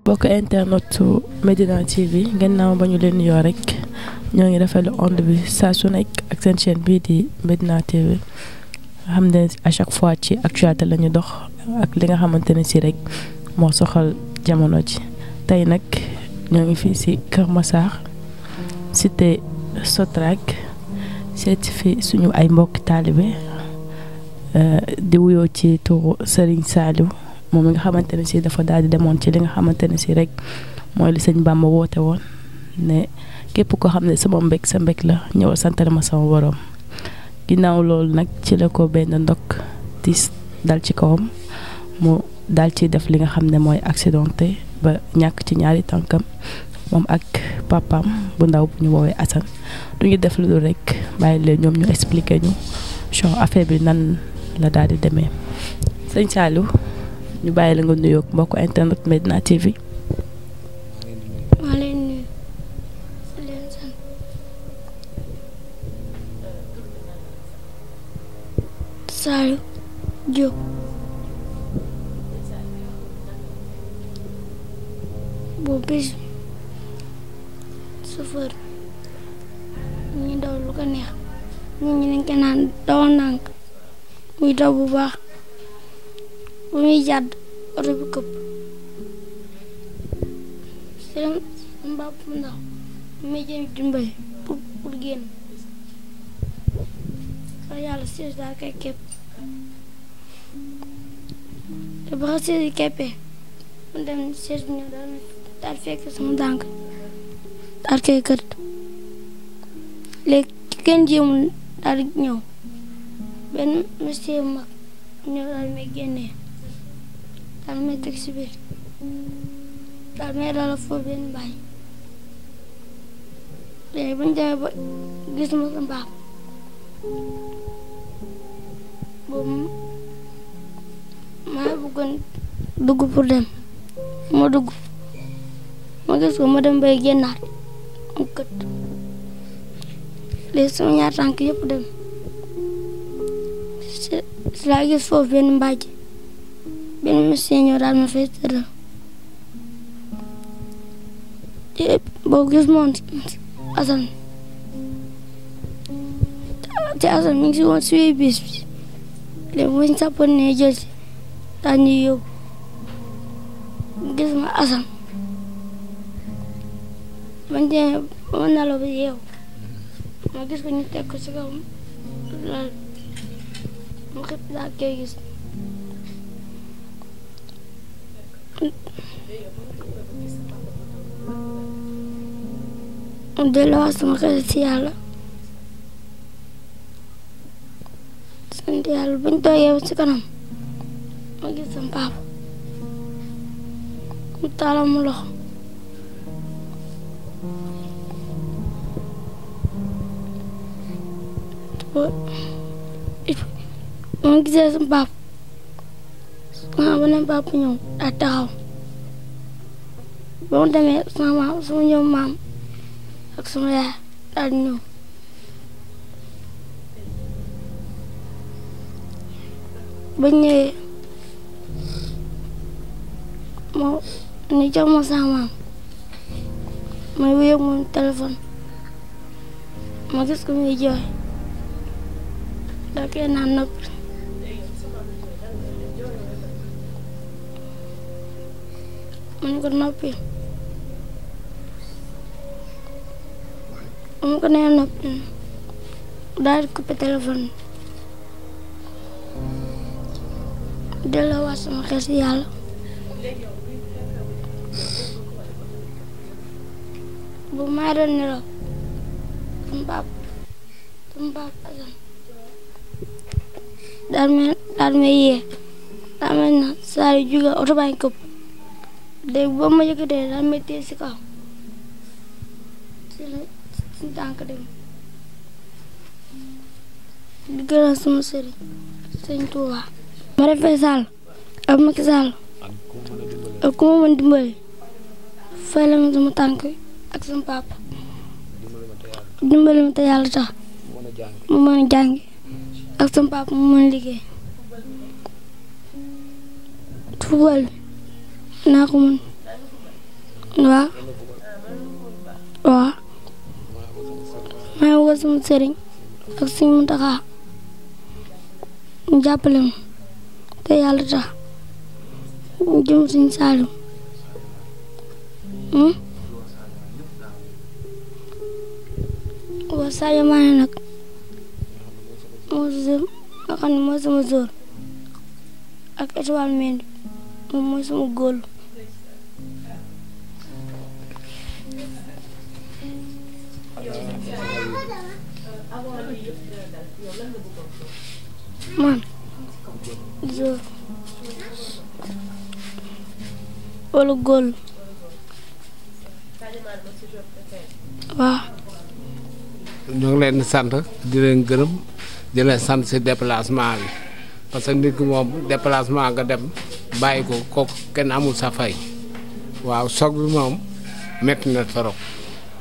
bokk internet su Medina TV gannaaw ba ñu leen yoo rek ñoo ngi rafetlu onde bi saa su nekk ak seen chaîne bii di Medina TV xam ne à chaque fois ci actualité la ñu dox ak li nga xamante ne si rek moo soxal jamono ji tey nag ñoo ngi fii si Kër Massar cité Sotrac seeti fi suñu ay mbokki taalibe di wuyoo ci turu Serigne Saliou moom mi nga xamante ne si dafa daal di demoon ci li nga xamante ne si rek mooy li sëñ Bamba woote woon ne képp koo xam ne sama mbég sa mbég la ñëwal santale ma sama borom ginnaaw loolu nag ci la ko benn ndokk tiis dal ci kawam mu daal ci def li nga xam ne mooy accidenté ba ñàkk ci ñaari tànkam moom ak papaam bu ndaw bu ñu woowee Assane du ñu def lu dul rek bàyyi leen ñoom ñu expliqué ñu genre affaire bi nan la daal di demee sëñ Saliou ñu bàyyi la nga nuyoog mbokku internet Medina TV. maa leen nuyu leen sant Saliou Diop bu bis chauffeur ñu daw lu ko neex ñu dañ ko naan dawal ndànk muy daw bu baax bu muy jàdd oto bi këpp seen mbapp mu ndaw muy jëm dimbali pour génn fa yàlla siis daal koy képp te ba xa siis yi keppee mu dem siis bi ñëw daal fekk sama dànk daal koy kët léegi kenn jéemul daal ñëw benn monsieur mag ñëw daal may génnee daal may teg si biir daal may daal foofu benn mbaay léegi bu ñu demee ba gis ma sa mbaam boobu maa bëggoon dugg pour dem ma dugg ma gis ko ma dem bay génnaat mu kët léegi sama ñaar tànk yëpp dem si laa gis foofu benn mbaaj benn monsieur ñëw daal ma fay tëral boobu gis moom Assane te Assane mi ngi si woon si bis bi léegi bu ñu sàppoon ne jël si daal ñuy yóbbu gis ma Assane bañ demee ba ma nelaw ba yeewu ma gis ko ñu teg ko si kaw lal mu xëpp daal koy gis mu delluwaat sama xel si yàlla sant yàlla buñ toogee si kanam ma gis sama papa mu taalal mu loxo ma gisee sama papa sama beneen papa ñëw daa taxaw ba mu demee sama ñoom maam ak sama yaay daal di ñëw ba ñëwee moo ni jox ma sama maam may wéy ak moom téléphone ma gis ko muy jooy daa koy naan noppi ma ne ko noppi ma ko nee noppi daal di coupé téléphone bi delloowaat sama xel si yàlla bu maa doon nelaw sama papa Assane daal may yee daal may na saa yu jóge oto baa ngi këpp léegi boo ma yëkkatee daal may téye si kaw si tànk dem di gërëm sama sëriñ sëñ Touba ma refee Sall ak Macky Sall ak ku ma mën dimbali fay la ma sama tànk ak sama papa dimbali ma te yàlla tax mu mën a jàngi ak sama papa mu mën liggéey football naa ko mën waaw waaw maa ngi woo sama sëriñ ak suñu Muntaxa ñu jàppale ma te yàlla tax ñu jëm suñu Saaliw waaw Sadio Mané nag moo nga xam ne mooy sama zóor ak Étoile Mendy moom mooy sama góol man zóor wala góol waaw. ñoo ngi leen di sant di leen gërëm di leen sant si déplacement bi parce que nit ki moom déplacement nga dem bàyyi ko kooku kenn amul sa fay waaw soog bi moom métti na trop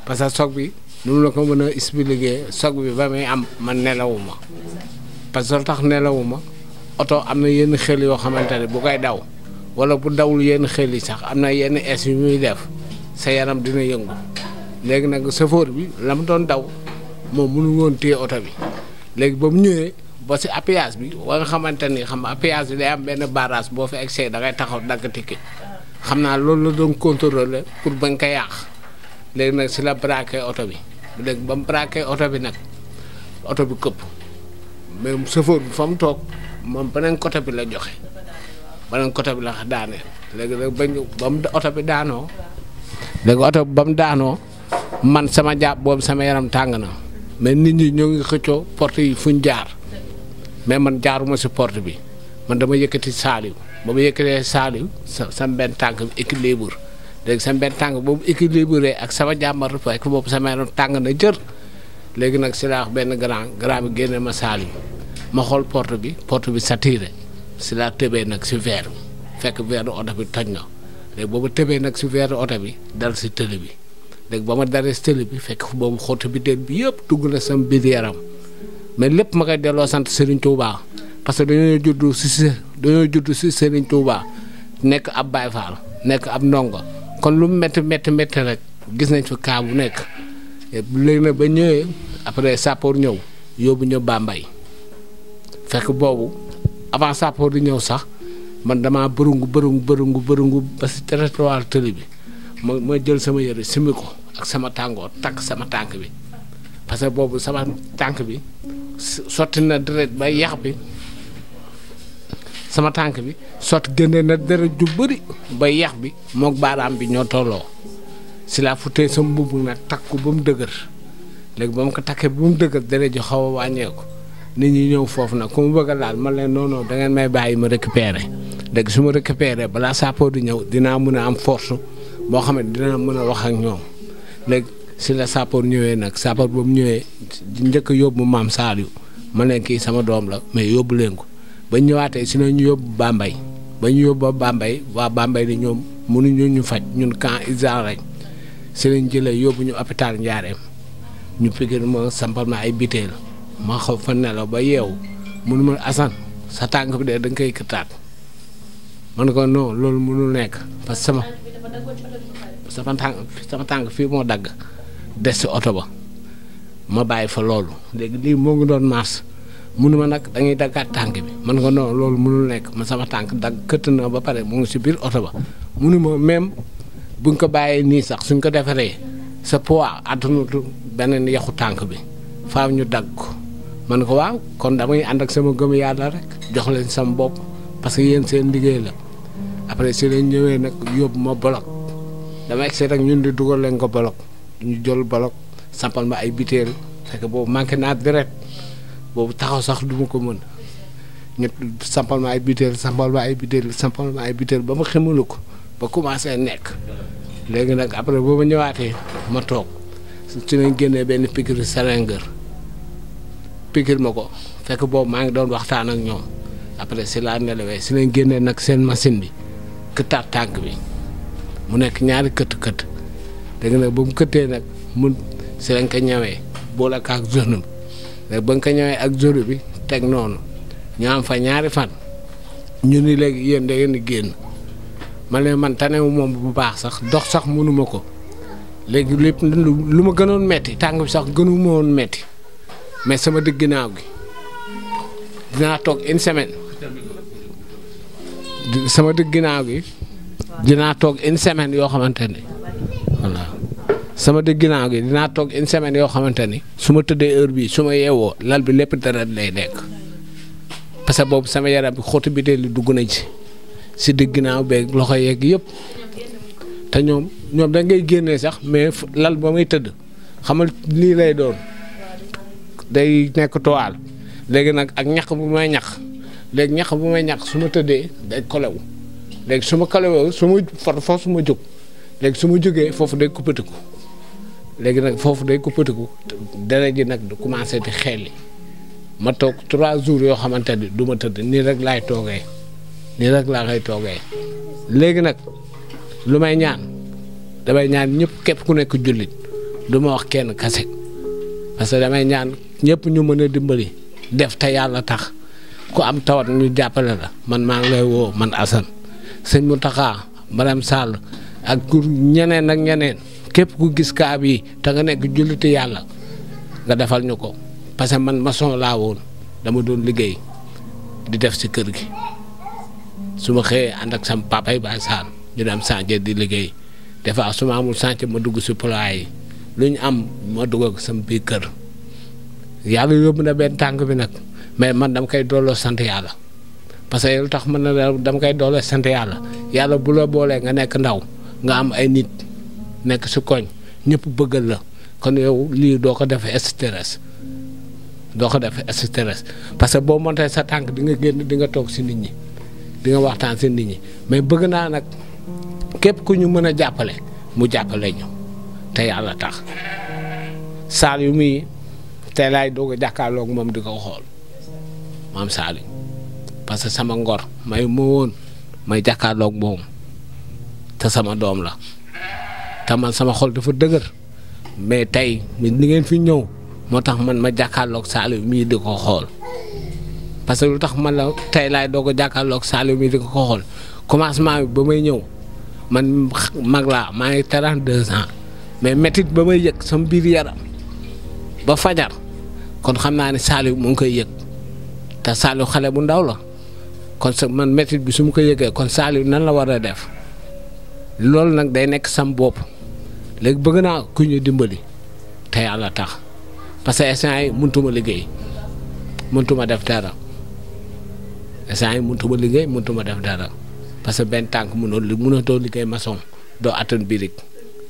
parce que soog bi nu la ko mën a expliquer soog bi ba muy am man nelawuma parce que lu tax nelawuma oto am na yenn xel yoo xamante ne bu koy daw wala bu dawul yenn xel yi sax am na yenn es yu muy def sa yaram dina yëngu léegi nag chauffeur bi la mu doon daw moom mënu woon téye oto bi léegi ba mu ñëwee ba si appuyage bi wa nga xamante ni xam appuyage bi day am benn barrage boo fi excès da ngay taxaw dagg ticket xam naa loolu la doon contrôler pour bañ ko yàq léegi nag si la braqué oto bi léegi ba mu braqué oto bi nag oto bi këpp mais chauffeur bi fa mu toog moom beneen côté bi la joxe beneen côté bi la daaneel léegi nag ba mu oto bi daanoo léegi oto bi ba mu daanoo man sama jàpp boobu sama yaram tàng na mais nit ñi ñoo ngi xëccoo porte yi fuñ jaar mais man jaaruma si porte bi man dama yëkkati Saaliw ba ma yëkkatee Saaliw sa benn tànk bi équilibre léegi sama benn tànk boobu équilibré ak sama jàmbar fekk boobu sama yaram tàng na jër léegi nag si laa wax benn grand bi génne ma Saaliw ma xool porte bi saturé si laa tëbee nag si verre fekk verre oto bi toj na léegi boobu tëbee nag si verre oto bi dal si tëli bi léegi ba ma daree tëli bi fekk boobu xottu bi déet bi yëpp dugg na sama biir yaram mais lépp ma koy delloo sant Serigne Touba parce que dañoo juddu si Serigne Touba nekk ab Baye Fall nekk ab ndongo kon lu métti rek gis nañ fi kaa bu nekk léegi nag ba ñëwee après sappoor ñëw yóbbu ñu Bambey fekk boobu avant sappoor di ñëw sax man damaa bërëngu ba si territoire tëli bi ma jël sama yëre simi ko ak sama tàngoor takk sama tànk bi parce que boobu sama tànk bi sotti na deret ba yax bi sama tànk bi sotti génne na deret ju bëri ba yax bi mook baaraam bi ñoo tolloo si laa futtee sama mbubb nag takk ko ba mu dëgër léegi ba mu ko takkee ba mu dëgër deret ju xaw a wàññeeku nit ñi ñëw foofu nag ku mu bëgg a laal man leen non da ngeen may bàyyi ma récupérer léegi su ma récupérer balaa sappo di ñëw dinaa mën a am force boo xam ne dina mën a wax ak ñoom léegi si la sappoor ñëwee nag sappoor boobu ñëwee njëkk a yóbbu maam Saliou ma leen kii sama doom la mais yóbbu leen ko ba ñëwaatee si la ñu yóbbu Bambey ba ñu yóbbu Bambey waa Bambey di ñoom mënuñu ñu faj ñun camp ISRA lañ si lañ jëlee yóbbu ñu hôpital Njaareem ñu pikir ma sampal ma ay biteel ma xaw fa nelaw ba yeewu mënu ma Assane sa tànk bi de da nga koy këtaat man ko non loolu mënul nekk parce que sama tànk fii moo dagg des si oto ba ma bàyyi fa loolu léegi lii moo ngi doon mars mënu ma nag dañuy daggaat tànk bi man ko non loolu mënul nekk man sama tànk dagg këtt na ba pare mu ngi si biir oto ba mënu ma même buñ ko bàyyee nii sax suñ ko defaree sa poids attanatu beneen yaxu tànk bi faaw ñu dagg ko man ko waaw kon damay ànd ak sama gëm yàlla rek jox leen sama bopp parce que yéen seen liggéey la après si lañ ñëwee nag yóbbu ma bolok dama egsi rek ñun di dugal leen ko bolok ñu jël bolok sampal ma ay biteel fekk boobu manqué naa deret boobu taxaw sax du ma ko mën ñu sampal ma ay biteel sampal ma ay biteel ba ma xamalu ko ba commencé nekk léegi nag après boo ma ñëwaatee ma toog ci lañ génnee benn piqûre seringue piqûre ma ko fekk boobu maa ngi doon waxtaan ak ñoom après si laa nelawee si lañ génnee nag seen machine bi këttaat tànk bi mu nekk ñaari kët léegi nag ba mu këttee nag mun si lañ ko ñawee boole ak zone bi léegi ba nga ko ñawee ak zone bi teg noonu ñu am fa ñaari fan ñu ni léegi yéen da ngeen di génn ma ne man tanewu moom bu baax sax dox sax mënuma ko léegi lépp lu ma gënoon metti tàng bi sax gënu ma woon metti mais sama digg ginnaaw gi dinaa toog une semaine sama digg ginnaaw gi dinaa toog une semaine yoo xamante ni voilà sama digg ginnaaw gi dinaa toog une semaine yoo xamante ni su ma tëddee heure bii su ma yeewoo lal bi lépp dara lay nekk parce que boobu sama yaram bi xóotu bi teel li dugg nañ si digg ginnaaw beeg loxo yeeg yëpp te ñoom da ngay génnee sax mais lal ba may tëdd xamal lii lay doon day nekk toile léegi nag ak ñax bu may ñax léegi ñax bu may ñax su ma tëddee day kolewu léegi su ma kolewoo su ma foofu su ma jóg léegi su ma jógee foofu day kuppatiku léegi nag foofu day kuppatiku dara ji nag du commencé di xeeli ma toog 3 jours yoo xamante ni du ma tëdd nii rek laay toogee nii rek laa koy toogee léegi nag lu may ñaan damay ñaan ñëpp képp ku nekk jullit du ma wax kenn kase parce que damay ñaan ñëpp ñu mën a dimbali def te yàlla tax ku am tawat ñu jàppale la man maa ngi lay woo man Assane sëñ Mountakha Marème Sall ak ñeneen ak ñeneen képp ku gis kaa bi te nga nekk julliti yàlla nga defal ñu ko parce que man maçon laa woon dama doon liggéey di def si kër gi su ma xëyee ànd ak sama papa yi Baye Sall ñu dem chantier di liggéey des fois su ma amul chantier ma dugg si ploie yi lu ñu am ma dugg ak sama biir kër yàlla yóbbu na benn tànk bi nag mais man dama koy dooloo sant yàlla parce que lu tax man na dama koy dooloo sant yàlla yàlla bu la boolee nga nekk ndaw nga am ay nit nekk si koñ ñëpp bëggal la kon yow lii doo ko def stress doo ko def stress parce que boo montee sa tànk di nga génn di nga toog si nit ñi di nga waxtaan si nit ñi mais bëgg naa nag képp ku ñu mën a jàppale mu jàppale ñu te yàlla tax Saliou mii tey laay doog a jàkkaarloog moom di ko xool maam Saliou parce que sama ngor may ma woon may jàkkaarloog moom te sama doom la te man sama xol dafa dëgër mais tey ni ngeen fi ñëw moo tax man ma jàkkaarloog Saliou mii di ko xool parce que lu tax man la tey laay doog a jàkkaarloog Saliou mii di ko xool commencement bi ba may ñëw man mag laa maa ngi 32 ans mais métit ba may yëg sama biir yaram ba fajar kon xam naa ne Saliou mu ngi koy yëg te Saliou xale bu ndaw la kon sa man métit bi su ma ko yëgee kon Saliou nan la war a def loolu nag day nekk sam bopp léegi bëgg naa ku ñu dimbali te yàlla tax parce que instant yi mëntuma liggéey mëntuma def dara instant yi mëntuma liggéey mëntuma def dara parce que benn tànk mënatoo liggéey maçon doo attan birig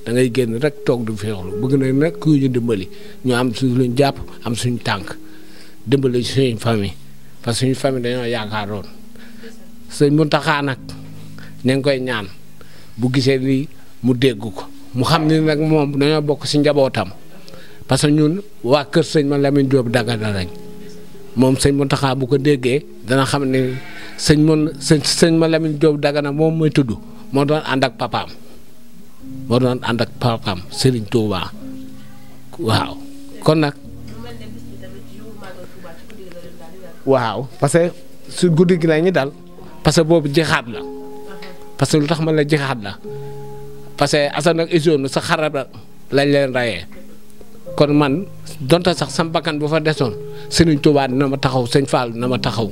da ngay génn rek toog du féexlu bëgg na nag ku ñu dimbali ñu am suñu luñ jàpp am suñu tànk dimbali suñu famille parce que suñu famille dañoo yaakaaroon sëñ Mountakha nag ñu ngi koy ñaan bu gisee lii mu dégg ko mu xam ni nag moom dañoo bokk si njabootam parce que ñun waa kër sëñ ma Lamine Diop Dagana lañ moom sëñ Mountakha bu ko déggee dana xam ne sëñ ma Lamine Diop Dagana moom mooy tudd moo doon ànd ak papaam Serigne Touba waaw kon nag waaw parce que su guddi gi la ñu dal parce que boobu jixaat la parce que lu tax man la jixaat la parce que Assane ak Isoon sa xarab lañ leen rayee kon man donte sax sam bakkan bu fa desoon Serigne Touba dina ma taxaw sëñ Fall dina ma taxaw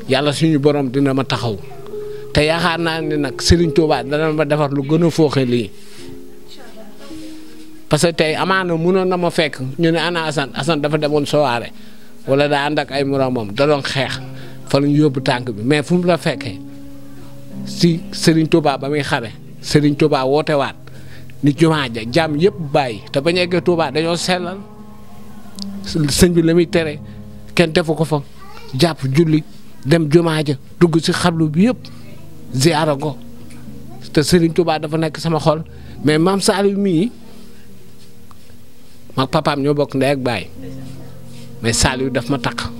yàlla suñu borom dina ma taxaw te yaakaar naa ne nag Serigne Touba dana ma defar lu gën a fooxe lii parce que tey amaana mënoon na ma fekk ñu ne ana Assane dafa demoon sowaare wala daa ànd ak ay moromam da doon xeex fa lañu yóbbu tànk bi mais fu mu la fekkee si Serigne Touba ba muy xare Serigne Touba woote waat ni jumaa ja jàmm yëpp bàyyi te bañ a eggee Touba dañoo sellal sëñ bi la muy tere kenn defu ko fa jàpp julli dem jumaa ja dugg si xablu bi yëpp ziyaara ko te Serigne Touba dafa nekk sama xol mais maam Saliou mii mag papaam ñoo bokk ndey ak baay mais Saliou daf ma taq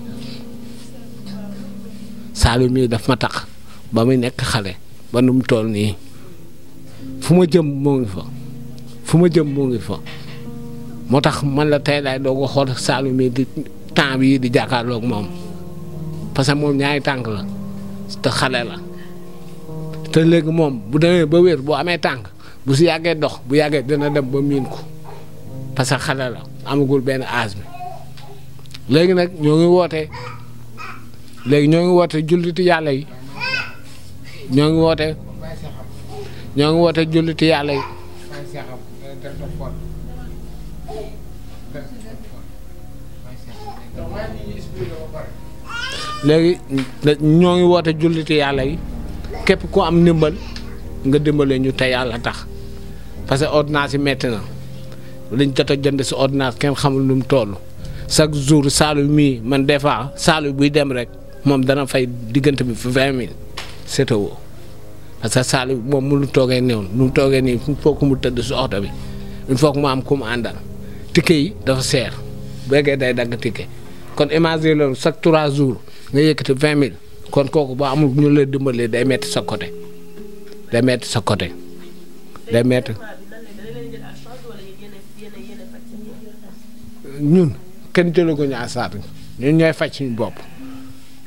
Saliou mii daf ma taq ba muy nekk xale ba nu mu toll nii fu ma jëm moo ngi fa moo tax man la tey laay doog a xool Saliou mii di temps bii di jàkkaarloog moom parce que moom ñaari tànk la te xale la te léegi moom bu demee ba wér boo amee tànk bu si yàggee dox bu yàggee dina dem ba miin ko parce que xale la amagul benn âge bi léegi nag ñoo ngi woote julliti yàlla yi ñoo ngi woote julliti yàlla yi léegi ñoo ngi woote julliti yàlla yi képp ku am ndimbal nga dimbale ñu te yàlla tax parce que ordonnance yi metti na liñ jot a jënd si ordonnance kenn xamul nu mu toll chaque jour saalu mii man des fois saalu buy dem rek moom dana fay diggante bi fi 20 000 CTO parce que saalu moom mu toogee néew nu mu toogee nii il faut que mu tëdd si oto bi il faut que mu am ku mu àndal ticket yi dafa seer béykat day dagg ticket kon imagine loolu chaque 3 jours nga yëkkati 20 000 kon kooku ba amul ñu la dimbalee day metti sa côté day metti sa côté day metti ñun kenn jëlaguñu à charge ñun ñooy faj suñu bopp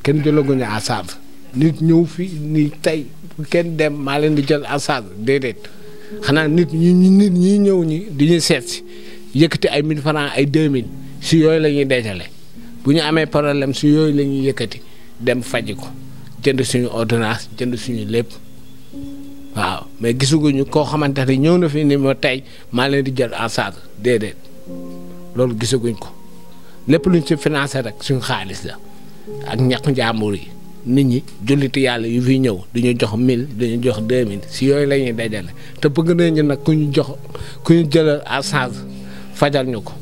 kenn jëlaguñu à charge nit ñëw fi ni tey kenn dem maa leen di jël à charge déedéet xanaa nit ñi ñëw ñi di ñu seet si yëkkati ay 1000 francs ay 2000 si yooyu la ñuy dajale bu ñu amee problème si yooyu la ñuy yëkkati dem faji ko jënd suñu ordonnance jënd suñu lépp waaw mais gisuguñu koo xamante ne ñëw na fi ni ma tey maa leen di jël en charge déedéet loolu gisaguñ ko lépp luñ ci financé rek suñu xaalis la ak ñàkk njàmbur yi nit ñi julliti yàlla yu fi ñëw duñu jox 1000 duñu jox 2000 si yooyu la ñuy dajale te bëgg nañu nag ku ñu jëlal en charge fajal ñu ko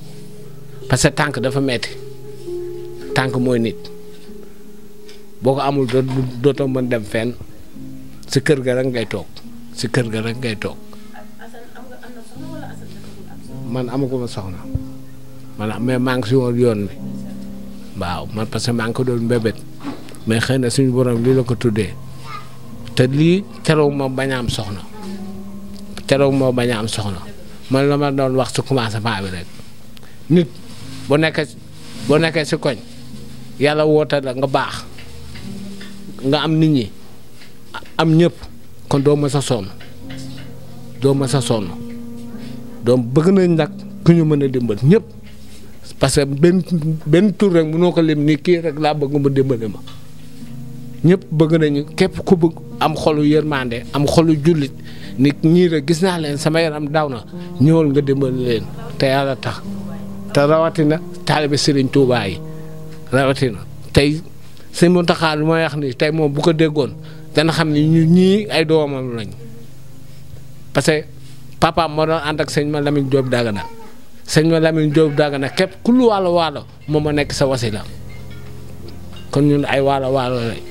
parce que tànk dafa metti tànk mooy nit boo ko amul dootoo mën dem fenn si kër ga rek ngay toog si kër ga rek ngay toog man amaguma soxna man mais maa ngi si woon yoon bi waaw man parce que maa ngi ko doon mbébét mais xëy na suñu borom lii la ko tuddee te lii terew ma bañ a am soxna man la ma doon wax si commencement bi rek nit boo nekkee si koñ yàlla woote la nga baax nga am nit ñi am ñëpp kon doo ma sa sonn doom bëgg nañ nag ku ñu mën a dimbal ñëpp parce que benn tur rek mënoo ko lim ni kii rek laa bëgg mu dimbali ma ñëpp bëgg nañu képp ku bëgg am xolu yërmande am xolu jullit nit ñii rek gis naa leen sama yaram daw na ñëwal nga dimbali leen te yàlla tax te rawatina taalibe Serigne Touba yi rawatina tey sëñ Mountakha lu may wax ni tey moom bu ko déggoon dana xam ni ñu ñii ay doomam lañ parce que papa moo doon ànd ak sëñ ma Lamine Diop Dagana képp ku lu waalo moom ma nekk sa wasila kon ñun ay waalo lañ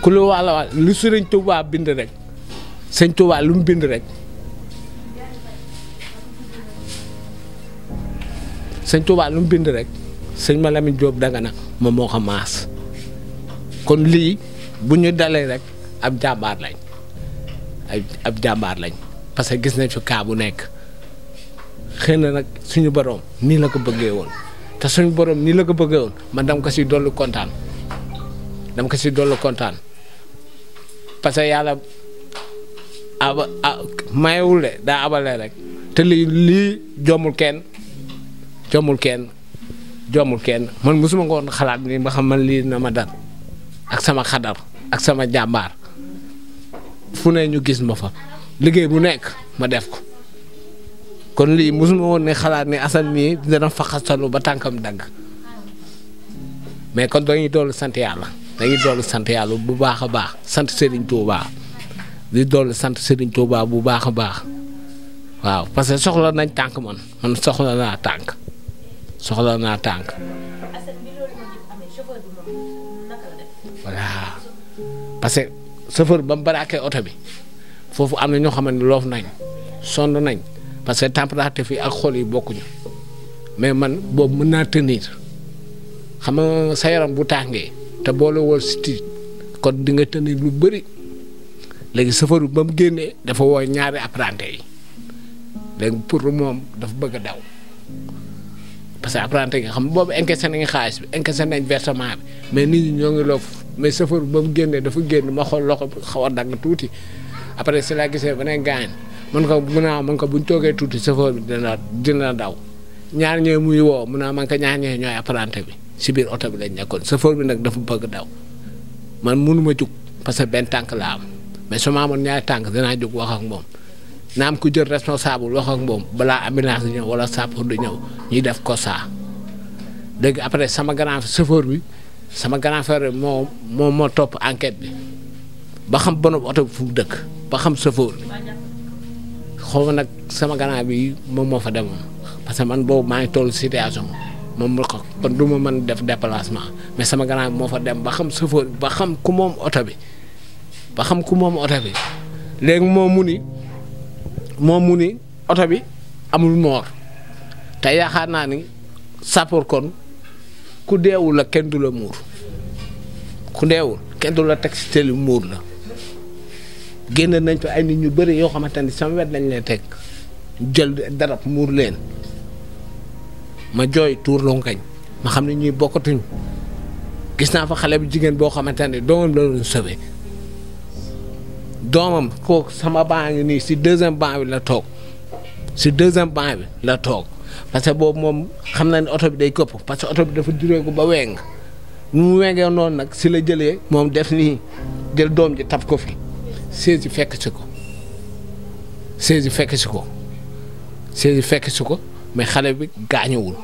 ku lu waalo lu Serigne Touba bind rek sëñ Touba lu mu bind rek sëñ ma Lamine Diop Dagana moom moo ko maas kon lii bu ñu dalee rek ab jàmbaar lañ parce que gis nañ fi kaa bu nekk xëy na nag suñu borom nii la ko bëggee woon te suñu borom nii la ko bëggee woon man dama ko si dollu kontaan parce que yàlla mayewul de daa abale rek te lii jommul kenn man mosuma ko woon xalaat ni ba xam man lii na ma dal ak sama xadar ak sama jàmbaar fu ne ñu gis ma fa liggéey bu nekk ma def ko kon lii mosuma woon ne xalaat ni Assane mii dana fa xasalu ba tànkam dagg mais kon dañuy dolli sant yàlla bu baax a baax sant Serigne Touba di dolli sant Serigne Touba bu baax a baax waaw parce que soxla nañ tànk man soxla naa tànk. voilà parce que chauffeur ba mu baraakee oto bi foofu am na ñoo xamante ne loof nañ sonn nañ parce que température fii ak xol yi bokkuñu mais man boobu mën naa tenir xam nga sa yaram bu tàngee te boole wol si kon di nga tenir lu bëri léegi chauffeur ba mu génnee dafa woo ñaari apprenti yi léegi pour moom dafa bëgg a daw. parce que apprenti nga xam boobu encaissé nañu xaalis bi encaissé nañ versement bi mais nit ñi ñoo ngi loof mais chauffeur bi ba mu génnee dafa génn ma xool loxo bi xaw a dagg tuuti après si laa gisee ba ne gaañ mën ko buñ toogee tuuti chauffeur bi dina daw ñaar ñooy muy woo mun naa man ko ñaar ñooy apprenti bi si biir oto bi lañ nekkoon chauffeur bi nag dafa bëgg daw man mënuma jug parce que benn tànk laa am mais su ma amoon ñaari tànk dinaa jóg wax ak moom na am ku jël responsable wax ak moom balaa ambulance di ñëw wala sapeur di ñëw ñuy def ko saa léegi après sama grand chauffeur bi sama grand frère moo topp enquête bi ba xam bonob oto bi fu mu dëkk ba xam chauffeur bi xaw ma nag sama grand bi moom moo fa demoon parce que man boobu maa ngi toll situation moom mu ko kon du ma mën def déplacement mais sama grand bi moo fa dem ba xam chauffeur bi ba xam ku moom oto bi léegi moom mu ni oto bi amul moor te yaakaar naa ni sapeur kon ku deewul la kenn du la muur ku deewul kenn du la teg si télé muur la génn nañ fa ay nit ñu bëri yoo xamante ni sama wet lañ leen teg jël darab muur leen ma jooy tuur lonkañ ma xam ne ñuy bokkatuñ gis naa fa xale bu jigéen boo xamante ne doomam la doon sauvé doomam kooku sama banc ngi nii si deuxième banc bi la toog parce que boobu moom xam na ne oto bi day këpp parce que oto bi dafa jureeku ba weng mu wengee noonu nag si la jëlee moom def nii jël doom ji taf ko fi séesi fekk si ko mais xale bi gaañuwul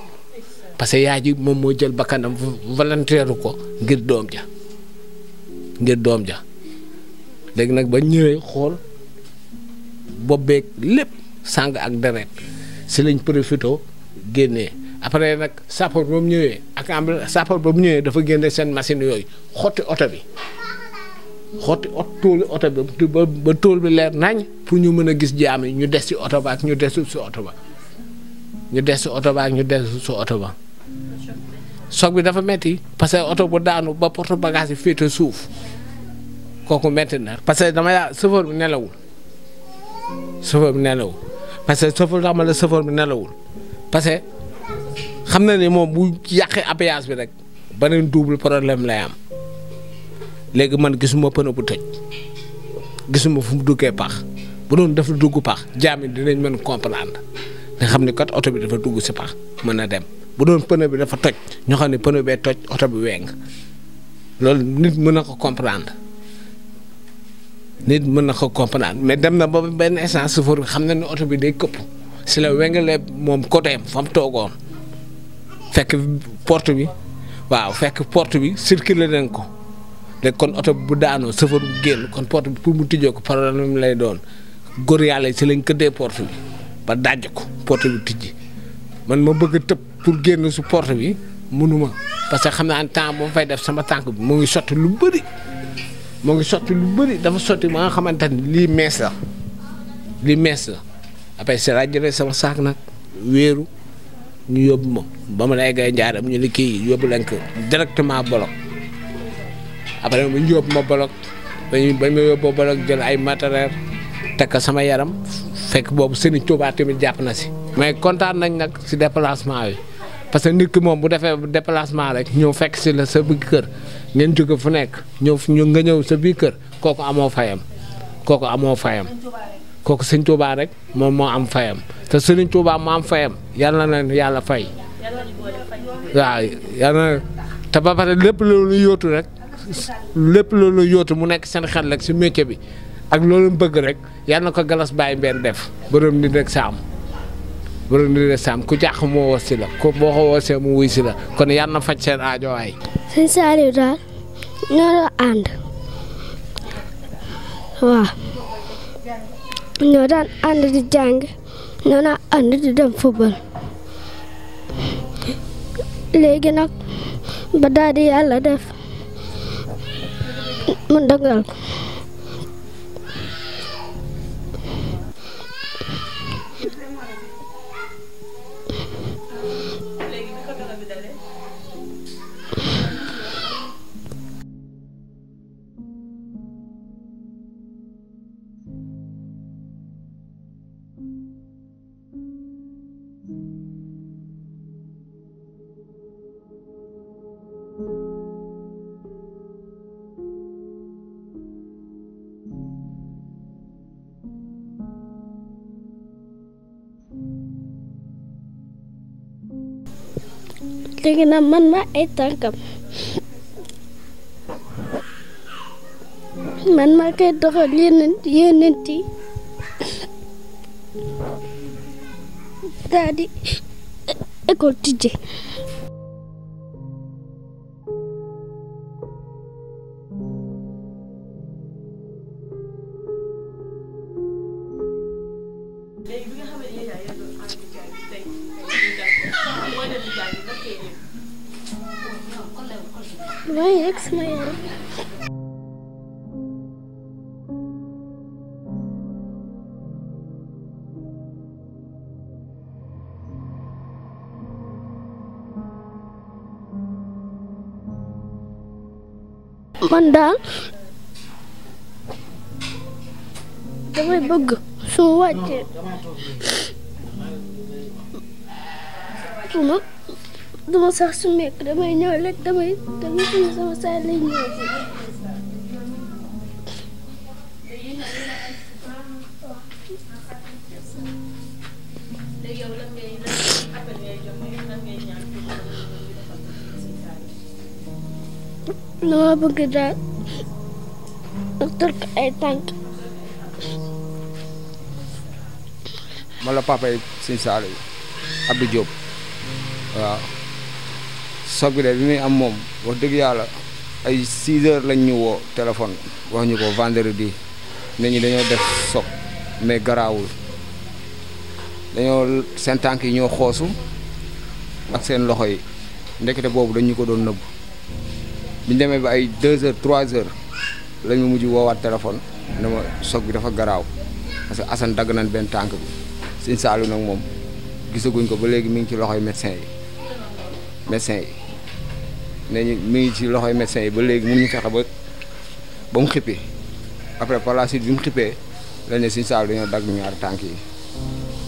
parce que yaay ji moom moo jël bakkanam volontaire ko ngir doom ja léegi nag ba ñëwee xool bopp beeg lépp sang ak deret si lañ profité génnee après nag sapeur ba mu ñëwee ak sapeur ba mu ñëwee dafa génne seen machine yooyu xotti oto bi tóoli oto bi ba tóol bi leer nañ pour ñu mën a gis jaam yi ñu des ci oto ba ak ñu desul si oto ba choc bi dafa metti parce que oto bu daanu ba porte bagage yi féete suuf kooku metti na parce que chauffeur bi nelawul parce que chauffeur bi nelawul parce que xam na ni moom bu yàqee appayage bi rek beneen double problème lay am léegi man gisuma pneu bu tëj gisuma fu mu duggee pax bu doon def lu dugg pax jaam yi dinañ mën comprendre nga xam ni kat oto bi dafa dugg si pax mën a dem bu doon pneu bi dafa toj ñoo xam ne pneu bee toj oto bi weng loolu nit mën na ko comprendre mais dem na ba benn essence chauffeur bi xam na ne oto bi day këpp si la wengalee moom côté am fa mu toogoon fekk porte bi circulé nañ ko léegi kon oto bi bu daanoo chauffeur bu génn kon porte bi pour mu tijjee ko problème lay doon góor yàlla si lañ këddee porte bi ba dajj ko porte bi tijji man ma bëgg a tëb pour génn su porte bi mënuma parce que xam naa ne temps boo fay def sama tànk bi moo ngi sotti lu bëri dafa sotti ma nga xamante ni lii mees la après c'est la jëlee sama saak nag wéeru ñu yóbbu ma ba ma lay gay njaaram ñu li kii yóbbu leen ko directement bolok après ba ñu yóbbu ma bolok ba ma yóbbu bolok jël ay matériel teg ko sama yaram fekk boobu Serigne Touba tamit jàpp na si. mais kontaan nañ nag si déplacement bi parce que nit ki moom bu defee déplacement rek ñëw fekk si la sa biir kër ngeen jóge fu nekk nga ñëw sa biir kër kooku amoo fayam kooku Serigne Touba rek moom moo am fayam te Serigne Touba moo am fayam yàlla na yàlla fay. waaw yàlla te ba pare lépp loolu yóotu mu nekk seen xel rek si métier bi ak loolu bëgg rek yàlla na ko galas bàyyi mbeen def borom nit rek saam ku jàq moo woo si la ko boo ko woosee mu wuy si la kon yàlla na faj seen aajo waay. sëñ Saliou daal ñoo doon ànd waaw ñoo daan ànd di jàng ñoo daan ànd di dem football léegi nag ba daal di yàlla def mu dogal ko. léegi nag man ma ay tànkam man ma koy doxal yéenent yi daal di école tijje maa ngi yegg sama yaram man daal damay bëgg su ma wàccee duma sax su nekk damay ñëw rek damay suñu sama saay lay ñëw dama bëgg daal docteur ko ay tànk man la papa yi Sëñ Saliou Abdou Diop waaw soog bi de bi muy am moom wax dëgg yàlla ay 6 heures lañ ñu woo téléphone wax ñu ko vendredi nit ñi dañoo def soog mais garaawul dañoo seen tànk yi ñoo xoosu ak seen loxo yi ndekete boobu dañ ñu ko doon nëbb biñ demee ba ay 2 heures 3 heures lañ ma mujj woowaat téléphone ne ma soog bi dafa garaaw parce que Assane dagg nañ benn tànk bi Sëñ Saliou nag moom gisaguñ ko ba léegi mi ngi ci loxoy médecin yi ne ñu mi ngi ci loxoy médecin yi ba léegi mënuñu fexe ba mu xippee après par la suite bi mu xippee lañ ne Sëñ Saliou dañoo dagg ñaari tànk yi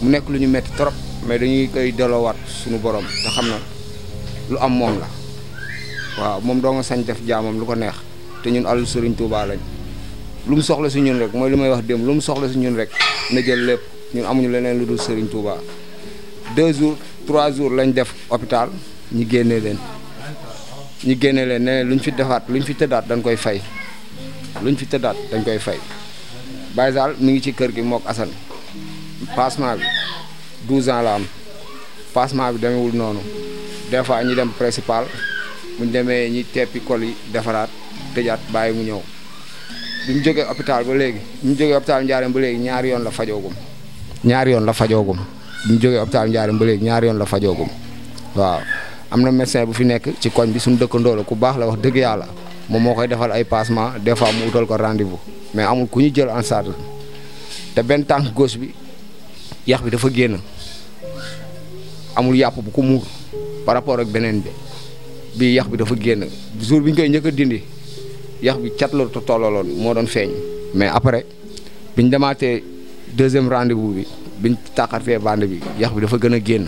mu nekk lu ñu metti trop mais dañuy koy delloowaat suñu borom te xam na lu am moom la waaw moom doo nga sañ def jaamam lu ko neex te ñun àllu Sëriñ Tuubaa lañ lu mu soxla si ñun rek mooy li may wax démb lu mu soxla si ñun rek na jël lépp ñun amuñu leneen lu dul Sëriñ Tuubaa 2 jours 3 jours lañ def hôpital ñu génnee leen ne luñ fi defaat luñ fi tëddaat dañ koy fay Baye Sall mi ngi ci kër gi mook Assane passement bi 12 ans la am passement bi demewul noonu des fois ñi dem principal buñ demee ñi teppi kol yi defaraat tëjaat bàyyi mu ñëw bi mu jógee hôpital ba léegi bi mu jógee hôpital Njaareem ba léegi ñaari yoon la fajoogum bi mu jógee hôpital Njaareem ba léegi ñaari yoon la fajoogum waaw am na médecin bu fi nekk ci koñ bi suñu dëkkandoo la ku baax la wax dëgg yàlla moom moo koy defal ay passement des fois mu utal ko rendez-vous mais amul ku ñu jël en charge te benn tànk gauche bi yax bi dafa génn amul yàpp bu ko muur par rapport ak beneen bi yax bi dafa génn jour bi ñu koy njëkk a dindi yax bi cat la tollaloon moo doon feeñ mais après biñ demaatee deuxième rendez-vous bi biñ tàqatee bande bi yax bi dafa gën a génn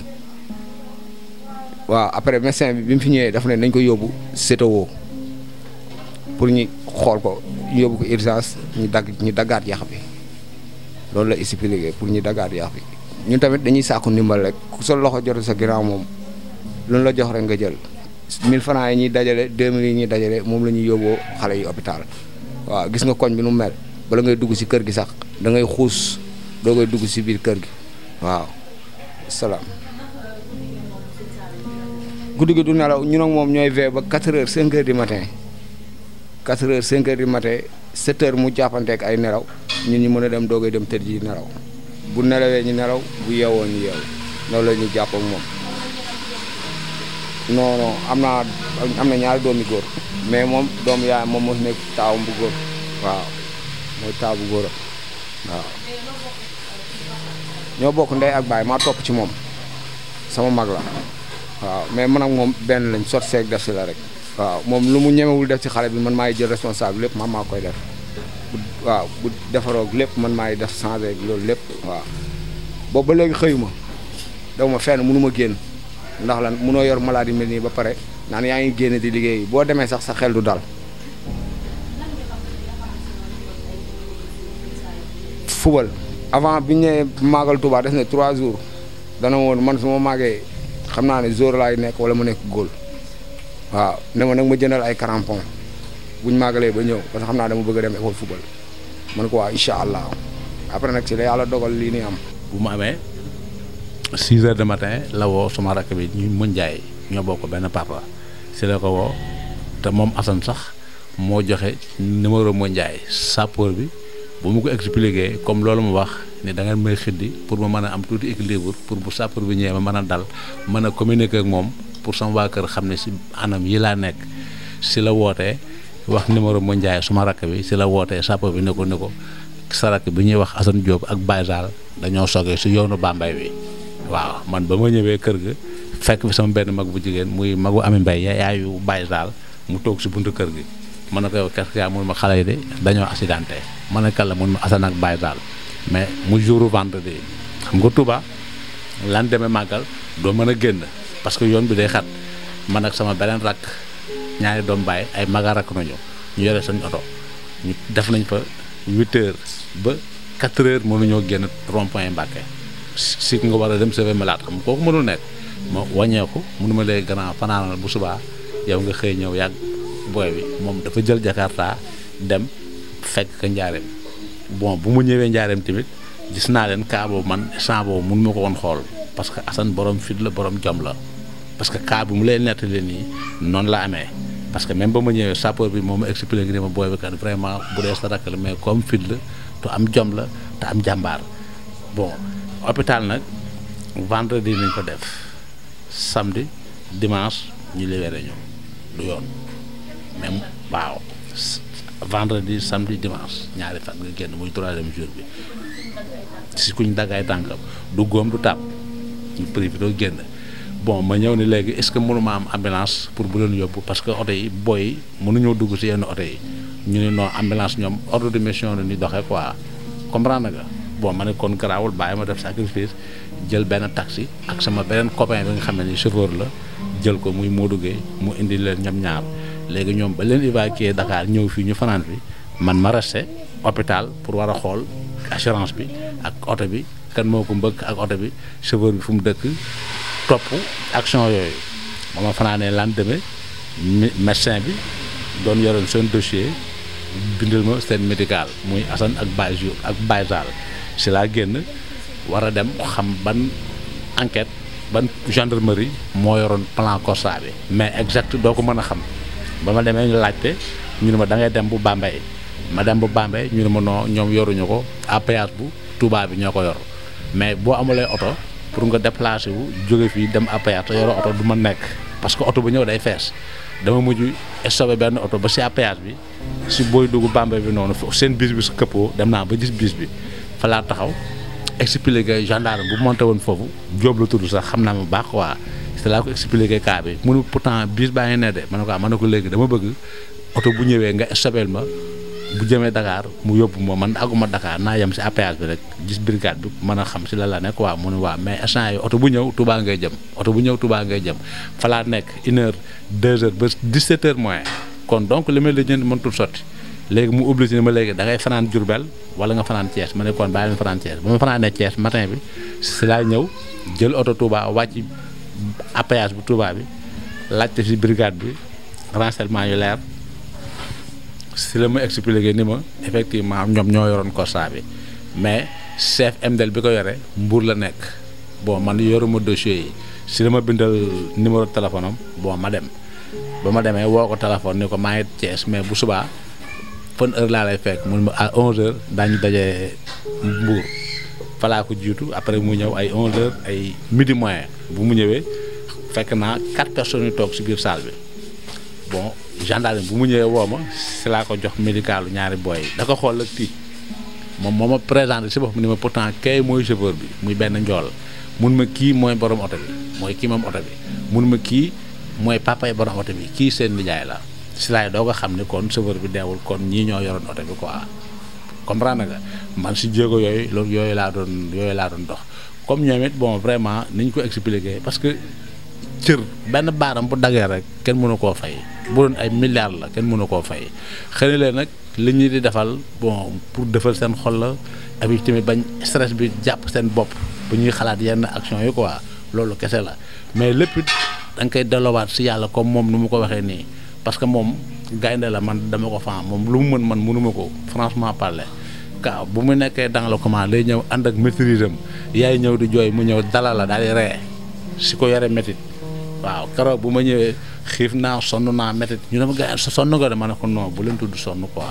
waaw après médecin bi mu fi ñëwee dafa ne nañ ko yóbbu CTO pour ñu xool ko ñu yóbbu ko urgence ñu daggaat yax bi loolu la expliqué pour ñu daggaat yax bi ñun tamit dañuy sàkku ndimbal rek ku sa loxo jotu sa ginnaaw moom loolu la jox rek nga jël 1000 francs yi ñuy dajale 2000 yi ñuy dajale moom la ñuy yóbboo xale yi hôpital waaw gis nga koñ bi nu mel bala ngay dugg si kër gi sax da ngay xuus doo ngay dugg si biir kër gi waaw salaam. guddi gi du nelaw ñun ak moom ñooy veillé ba 4 heures 5 heures du matin 4 heures 5 heures du matin 7 heures mu jàppanteeg ay nelaw ñun ñu mën a dem doogay dem tëdd ji nelaw bu nelawee ñu nelaw bu yeewoo ñu yeew loolu la ñuy jàpp ak moom. non am na ñaari doomi góor mais moom doomu yaay moom moo nekk taawam bu góor waaw mooy taaw bu góor waaw. ñoo bokk ndey ak baay maa topp ci moom sama mag la waaw mais man ak moom benn lañ sot seeg def si la rek. waaw moom lu mu ñemewul def ci xale bi man maay jël responsable lépp man maa koy def waaw bu defaroog lépp man maay def changé loolu lépp waaw. boobu ba léegi xëyuma daw ma fenn mënu ma génn. ndax lan mënoo yor maladie mel nii ba pare naan yaa ngi génn di liggéey boo demee sax sa xel du dal. fubal avant bi ñu nee màggal Touba des na 3 jours dana woon man su ma màggee xam naa ne jour laay nekk wala mu nekk góol waaw ne ma nag ma jëndal ay crampon buñ màggalee ba ñëw parce que xam naa dama bëgg a dem école football man ko waa incha allah après nag si la yàlla dogal lii nii am. bu mu amee 6 heures du matin la woo sama rakk bi ñu mën jaay ñoo bokk benn papa si la ko woo te moom Assane sax moo joxe numéro moo njaay sapeur bi bu mu ko expliqué comme loolu mu wax ni da ngeen may xiddi pour ma mën a am tuuti équilibre pour bu sapeur bi ñëwee ma mën a dal mën a communiquer ak moom pour sama waa kër xam ne si anam yi laa nekk si la wootee wax numéro moo njaay suma rakk bi si la wootee sapeur bi ne ko sa rakk bi ñuy wax Assane Diop ak Baye Sall dañoo sogee si yoonu Bambey bi waaw man ba ma ñëwee kër ga fekk fi sama benn mag bu jigéen muy magu Ami Mbaye yaayu Baye Sall mu toog si buntu kër gi man na ko yow qu'est-ce qu'il y a mun ma xale yi de dañoo accidenté man na kàlla mun ma Assane ak Baye Sall mais mu jouru vendredi xam nga Touba lan demee màggal doo mën a génn parce que yoon bi day xat man ak sama beneen rakk ñaari doom baay ay maga rakk nañu ñu yore sañ oto ñu def nañ fa 8 heures ba 4 heures mënuñoo génn rond-point Mbàkke si nga war a dem sauver malade xam kooku mënul nekk ma wàññeeku mënu ma léegi gannaaw fanaanal bu subaa yow nga xëy ñëw yàgg booy bi moom dafa jël Jakarta dem fekk ka njaareem bon bu mu ñëwee njaareem tamit gis naa leen cas boobu man sant boobu mun ma ko woon xool parce que Assane borom fit la borom jom la parce que cas bi mu lay nettali nii noonu la amee parce que même ba ma ñëwee sapeur bi moo ma expliqué ni ma booy bi kat vraiment bu dee sa rakk la mais comme fit la te am jom la te am jàmbaar bon hôpital nag vendredi nañ ko def samedi dimanche ñu libéré ñu du yoon même waaw vendredi samedi dimanche ñaari fan nga génn muy 3e jour bi si kuñ daggaay tànkam du góom du tàpp ñu privé doo génn bon ma ñëw ni léegi est-ce que mënuma am ambulance pour bu leen yóbbu parce que oto yi booy yi mënuñoo dugg si yenn oto yi ñu ne non ambulance ñoom ordre de mission la ñuy doxee quoi comprendre nga bon ma ne kon garaawul bàyyi ma def sacrifice jël benn taxi ak sama beneen copain bi nga xam ne ni chauffeur la jël ko muy Modou Gueye mu indi leen ñoom ñaar léegi ñoom ba leen évacuer Dakar ñëw fii ñu fanaan fi man ma resté hôpital pour war a xool assurance bi ak oto bi kan moo ko mbëkk ak oto bi chauffeur bi fu mu dëkk topp action yooyu ba ma fanaanee lendemain médecin bi doon yoroon seen dossier bindal ma seen médical muy Assane ak Baye Sall si laa génn war a dem xam ban enquête ban gendarmerie moo yoroon plan Corsa bi mais exact doo ko mën a xam ba ma demee ñu laajte ñu ne ma da ngay dem bu Bambey ma dem bu Bambey ñu ne ma non ñoom yoruñu ko à péage bu Touba bi ñoo ko yor mais boo amulee oto pour nga déplacé wu jóge fii dem à péage te yoroo oto du ma nekk parce que oto bu ñëw day fees dama mujj stoppé benn oto ba si à péage bi si booy dugg Bambey bi noonu seen bis bi su këppoo dem naa ba gis bis bi fa laa taxaw expliqué gendarme bu monté woon foofu Jóob la tudd sax xam naa ma baax quoi te laa ko expliqué cas bi mu ne pourtant bis baa ngi ne de ma ne ko léegi dama bëgg oto bu ñëwee nga stoppé ma bu jëmee Dakar mu yóbbu ma man àgguma Dakar naa yem si APS bi rek gis brigade bi mën a xam si la nekk waa mu ne waa mais instant yi oto bu ñëw Touba ngay jëm fa laa nekk 1 heure 2 heures ba 17 heures moins kon donc li may la jënd mënatul sotti léegi mu obligé ma léegi da ngay fanaan Diourbel wala nga fanaan Thiès ma ne kon bàyyi ma fanaan Thiès ba ma fanaanee Thiès matin bi si laa ñëw jël oto Touba wàcc APS bu Touba bi laajte si brigade bi renseignement yu leer si la ma expliqué ni ma effectivement ñoom ñoo yoroon Corsa bi mais chef MDL bi ko yore Mbour la nekk bon man yoruma dossier yi si la ma bindal numéro téléphone am bon ma dem ba ma demee woo ko téléphone ni ko maa ngi Thiès mais bu subaa fan heure laa lay fekk mun ma à 11h daañu daje Mbour fa laa ko jiitu après mu ñëw ay 11h ay midi moyen bu mu ñëwee fekk naa 4 personnes yu toog si biir salle bi bon gendarme bu mu ñëwee woo ma si laa ko jox médicalu ñaari boy yi da ko xool ak tiit moom moo ma présenté si boppam ni ma pourtant kay mooy chauffeur bi muy benn njool mun ma kii mooy borom oto bi mooy kii moom oto bi mun ma kii mooy papay borom oto bi kii seen nijaay la si laay doo ko xam ni kon chauffeur bi deewul kon ñii ñoo yoroon oto bi quoi comprendre nga man si jéego yooyu loolu yooyu laa doon dox comme ñoom it bon vraiment niñ ko expliqué parce que cër benn baaram bu daggee rek kenn mënu koo fay bu doon ay milliards la kenn mënu koo fay xëy na leen nag li ñu di defal bon pour defal seen xol la ak tamit bañ stress bi jàpp seen bopp bu ñuy xalaat yenn action yi quoi loolu kese la mais lépp da nga koy delloowaat si yàlla comme moom nu mu ko waxee nii parce que moom gaynde la man dama ko fan moom lu mu mën man mënuma ko franchement parler ka bu mu nekkee dans le comment lay ñëw ànd ak maîtrise am yaay ñëw di jooy mu ñëw dalal la daal di ree si ko yore métit waaw keroog bu ma ñëwee xiif naa sonn naa métit ñu ne ma gars yi sonn nga de ma ne ko non bu leen tudd sonn quoi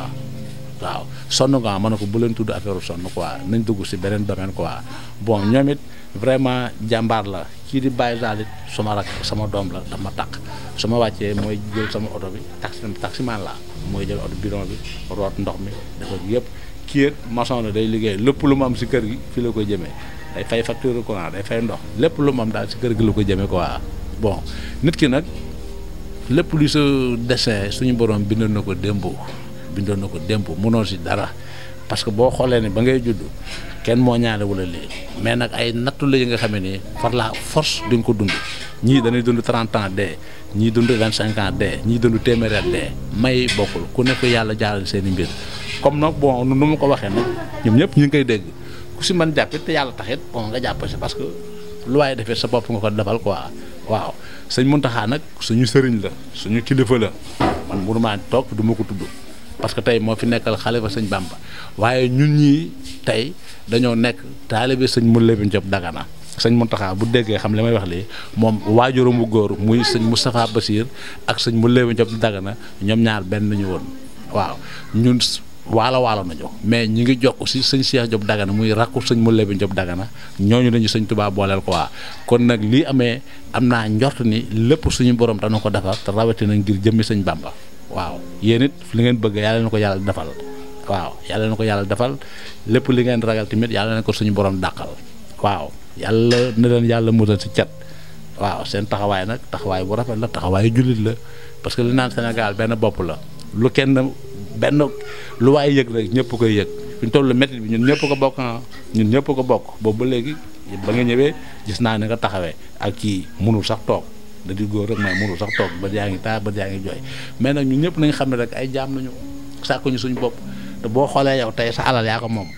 waaw sonn nga ma ne ko bu leen tudd affaire sonn quoi nañ dugg si beneen domaine quoi bon ñoom it vraiment jàmbaar la kii di bàyyi daal it sama rak sama doom la dama taq su ma wàccee mooy jël sama oto bi taximan la mooy jël oto bidon bi root ndox mi dafa yëpp kii it maçon la day liggéey lépp lu mu am si kër gi fii la koy jëmee day fay facture courant day fay ndox lépp lu mu am daal si kër gi la ko jëmee quoi bon nit ki nag lépp lu sa dessin suñu borom bindoon na ko démb mënoo si dara parce que boo xoolee ne ba ngay judd kenn moo ñaane wala lii mais nag ay nattu la yi nga xam ne nii par la force di nga ko dund ñii dañuy dund 30 ans dee ñii dund 25 ans dee ñii dund téeméeri at dee may bokkul ku nekk yàlla jaaral seen i mbir comme nag bon nu mu ko waxee nag ñoom ñëpp ñu ngi koy dégg ku si mën jàppit te yàlla taxit bon nga jàpp si parce que lu waaye defee sa bopp nga ko defal quoi waaw sëñ Muntaxa nag suñu sëriñ la suñu kilifa la man mënumaa toog du ma ko tudd parce que tey moo fi nekkal xalifa sëñ Bamba waaye ñun ñii tey dañoo nekk taalibe sëñ Moulay Diop Dagana sëñ Muntaxa bu déggee xam li may wax lii moom waajuram bu góor muy sëñ Moustapha Bassir ak sëñ Moulay Diop Dagana ñoom ñaar benn nañu woon waaw ñun waalo nañu mais ñi ngi jokk si sëñ Cheikh Diop Dagana muy rakku sëñ Moulay Diop Dagana ñooñu lañu sëñ Tuubaa booleel ko waa kon nag lii amee am naa njort ni lépp suñu borom dana ko defar te rawatina ngir jëmmi sëñ Bamba waaw yéen it li ngeen bëgg yàlla na ko yàlla defal waaw yàlla na ko yàlla defal lépp li ngeen ragal tamit yàlla na ko suñu borom dàqal waaw yàlla na leen yàlla musal si cat waaw seen taxawaay nag taxawaay bu rafet la taxawaayu jullit la parce que li naan Sénégal benn bopp la lu waaye yëg rek ñëpp koy yëg fi ñu toll métti bi ñun ñëpp ko bokk boobu ba léegi ba nga ñëwee gis naa ne nga taxawee ak kii mënul sax toog da di góor rek mais mënul sax toog ba yaa ngi taa ba yaa ngi jooy mais nag ñun ñëpp nañ xam ne rek ay jaam nañu sàkkuñu suñu bopp te boo xoolee yow tey sa alal yaa ko moom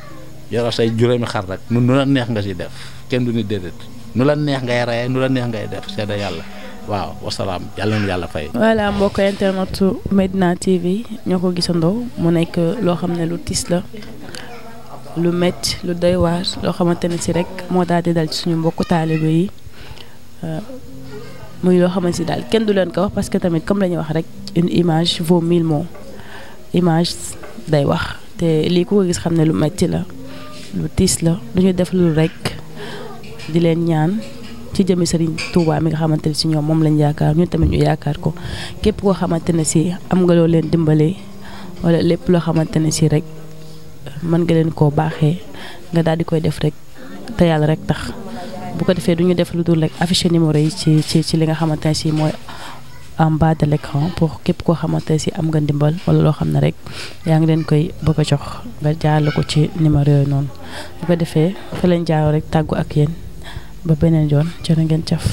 yoro say juróomi xar rek nu la neex nga si def kenn du ni déedéet nu la neex ngay reyee nu la neex ngay def seede yàlla waaw wasalaam yàlla na yàlla fay. voilà mbokk internetu Medina TV ñoo ko gisandoo mu nekk loo xam ne lu tiis la lu métti lu doy waar loo xamante ne si rek moo daal di dal ci suñu mbokku taalibe yi muy loo xamante si daal kenn du leen ko wax parce que tamit comme la ñuy wax rek une image vaut 1000 mots image day wax te lii ku ko gis xam ne lu métti la lu tiis la lu ñu def lu rek di leen ñaan. ci jëmi Serigne Touba mi nga xamante ne si ñoom moom lañ yaakaar ñun tamit ñu yaakaar ko képp koo xamante ne si am nga loo leen dimbale wala lépp loo xamante ne si rek mën nga leen koo baaxee nga daal di koy def rek te yàlla rek tax bu ko defee du ñu def lu dul rek afficher numéro yi ci li nga xamante ne si mooy en bas de l'écran pour képp koo xamante ne si am nga ndimbal wala loo xam ne rek yaa ngi leen koy bëgg a jox nga jaarale ko ci numéro yooyu noonu bu ko defee fa leen jaaroo rek tàggu ak yéen. ba beneen yoon jërë ngeen jëf